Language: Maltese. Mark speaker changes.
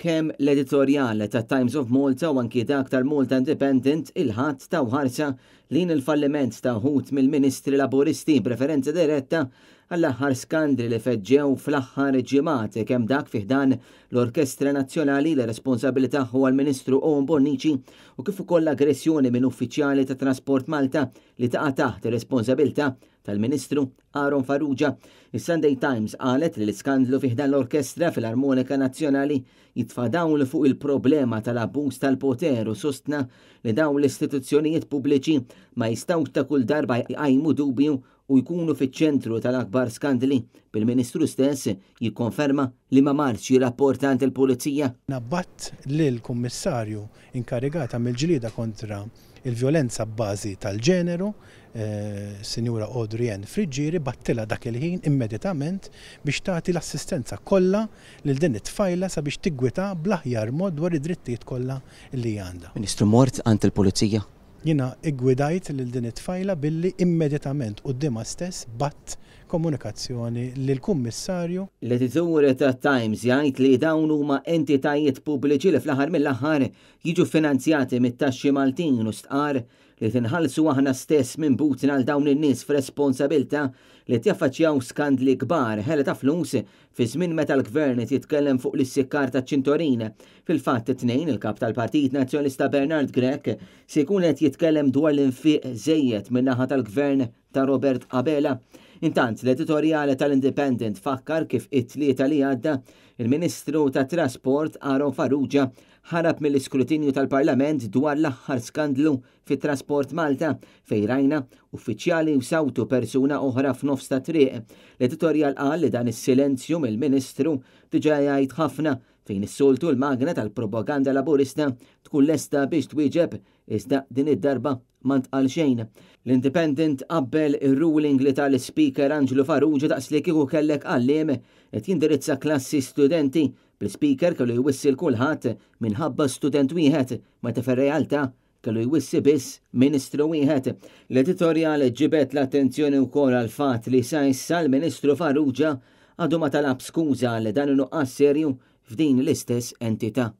Speaker 1: Kemm l-editorjal tat-Times of Malta u anki dak tal-Malta Independent il-Ħadd taw ħarsa lejn il-falliment ta' wħud mill-Ministri Laburisti b'referenza diretta għall-aħħar skandli li feġġew fl-aħħar ġimgħat kemm dak fi ħdan l-Orkestra Nazzjonali li responsabbli tagħha l-Ministru Owen Bonnici u kif ukoll l-aggressjoni minn uffiċjali ta' Trasport Malta li taqa' taħt ir-responsabilità tal-Ministru Aaron Farrugia. Is-Sunday Times qalet li l-iskandlu fi ħdan l-Orkestra Filarmonika Nazzjonali jitfa' dawl fuq il-problema tal-abbuż tal-poter u sostna li dawn l-istituzzjonijiet pubbliċi ma jistgħux ta' kull darba jqajmu dubju u jkunu fiċ-ċentru tal-akbar skandli, bil-Ministru stess jikkonferma li ma marx jirrapporta għand il-Pulizija.
Speaker 2: Bgħatt lill-Kummissarju inkarigata mill-ġlieda kontra il-vjolenza b'bażi tal-ġeneru, Sinjura Audrey Ann Friggieri, bgħattilha dak il-ħin immedjatament biex tagħti l-assistenza kollha lil din it-tfajla sabiex tiggwidha bl-aħjar mod dwar id-drittijiet kollha li għandha.
Speaker 1: Ministru, mort għand il-Pulizija?
Speaker 2: Jiena iggwidajt lil din it-tfajla billi immedjatament quddiemha stess bgħatt komunikazzjoni lill-Kummissarju.
Speaker 1: L-editur tat-Times jgħid li dawn huma entitajiet pubbliċi li fl-aħħar mill-aħħar jiġu finanzjati mit-taxxi Maltin u stqar li tinħallsu aħna stess minn butna għal dawn in-nies f'responsabilità li jaffaċċjaw skandli kbar, ħela ta' flus fi żmien meta l-gvern qed jitkellem fuq l-issikkar taċ-ċintorin. Fil-fatt it-Tnejn il-kap tal-Partit Nazzjonalista Bernard Grech se jkun qed jitkellem dwar l-infiq żejjed min-naħa tal-gvern ta' Robert Abela. Intant l-editorjali tal-Independent fakkar kif it-Tlieta li għadda il-Ministru tat-Trasport Aaron Farrugia ħarab mill-iskrutinju tal-Parlament dwar l-aħħar skandlu fit Trasport Malta fejn rajna uffiċjali jsawtu persuna oħra f'nofs ta' triq. L-editorjal qal li dan is-silenzju mill-Ministru diġà jgħid ħafna fejn is-soltu l-magna tal-propaganda Laburista tkun lesta biex twieġeb, iżda din id-darba ma ntqal xejn. L-Independent qabbel ir-ruling li tal-Speaker Angelo Farrugia daqs li kieku kellek għalliem qed jindirizza klassi studenti, bl-Speaker kellu jwissi 'l kulħadd minħabba student wieħed, meta fir-realtà kellu jwissi biss ministru wieħed. L-editorjal ġibet l-attenzjoni wkoll għal fatt li sa issa l-Ministru Farrugia għadu ma talab skuża għal dan in-nuqqas serju f'din l-istess entità.